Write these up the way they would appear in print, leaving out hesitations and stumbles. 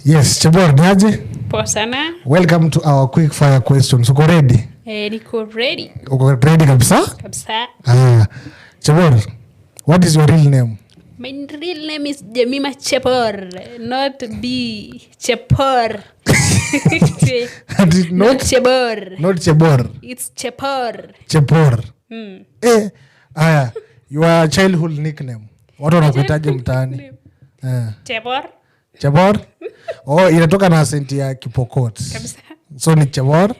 Yes, Chebor, niaje? Poa sana. Welcome to our quick fire questions. Uko ready? Eh, niko ready. Uko ready kabisa? Kabisa. Ah, Chebor, what is your real name? My real name is Jemima Chepor, not B Chepor. Not, Not Chebor. Not Chebor. It's Chepor. Chepor. Eh, aya, your childhood nickname. Watu wanakuitaje mtaani? Eh. Chepor. Chebor? Oh, inatoka na accent ya Kipokot. Kabisa. So ni Chebor.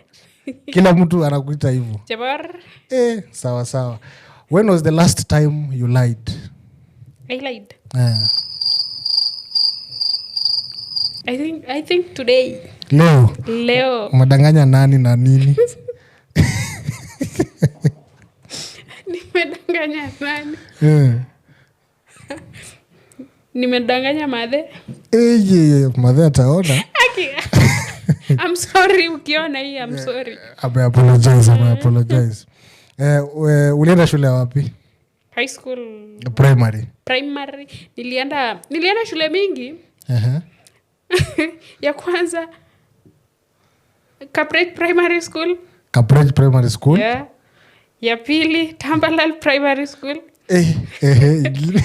Kila mtu anakuita hivyo. Chebor. Eh, sawa sawa. When was the last time you lied? I lied. Eh. I think today. Leo. Leo. Umedanganya nani na nini? Nimedanganya nani? Eh. Nimedanganya madhe. Eh, ye, madhe ataona. Aki. I'm sorry ukiona hii, I'm sorry. Ame apologize, ame apologize. Eh, ulienda shule wapi? High school. Primary. Primary nilienda shule mingi. Ya kwanza Kapret Primary School. Kapret Primary School. Yeah. Ya pili Tambalal Primary School. Eh, eh, ingine.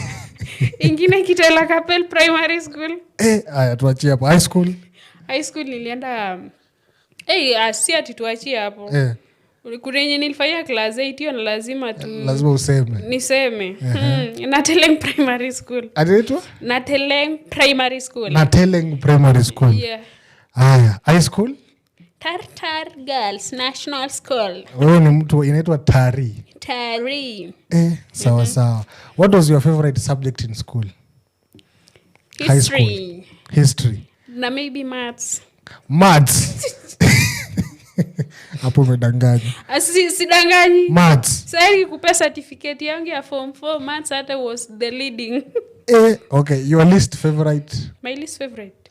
Ingine Kitela Kapel Primary School. Eh, aya, tuachie hapo. High school. High school nilienda, si ati tuachie hapo. Eh, Kuna yenye nilifanyia class 8, hiyo na lazima tu lazima useme. Niseme. Nateleng Primary School. Anaitwa? Nateleng Primary School. Nateleng Primary School. Yeah. Aya, high school? Tartar Girls National School. Wewe ni mtu inaitwa Tari. Tari. Eh, sawa sawa. What was your favorite subject in school? High school. History. History. Na maybe maths. Maths. Hapo umedanganya. Sidanganyi. Maths. Sasa nikupea certificate yangu ya form 4, maths hata was the leading. Eh, okay, your least favorite? My least favorite?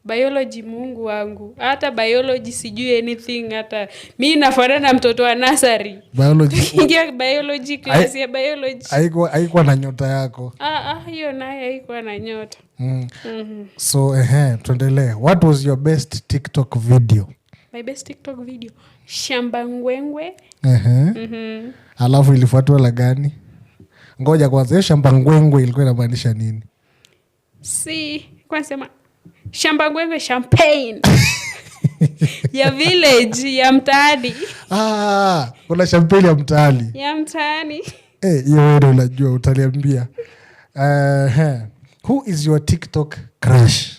Biology, Mungu wangu. Hata biology sijui anything, hata mi nafanana na mtoto wa nursery. Biology. Ingia biology class ya biology. Haikuwa na nyota yako. Ah, ah, hiyo naye haikuwa na nyota. So ehe, tuendelee. What was your best TikTok video? My best TikTok video, Shamba Ngwengwe. Ehe. Alafu ilifuatwa la gani? Ngoja kwanza, hiyo Shamba Ngwengwe ilikuwa inamaanisha nini? Si kwa sema Shamba Ngwengwe, champagne ya village, ya mtaani. Ah, kuna champagne ya mtaani. Ya mtaani. Eh, hiyo wewe unajua, utaniambia. Who is your TikTok crush?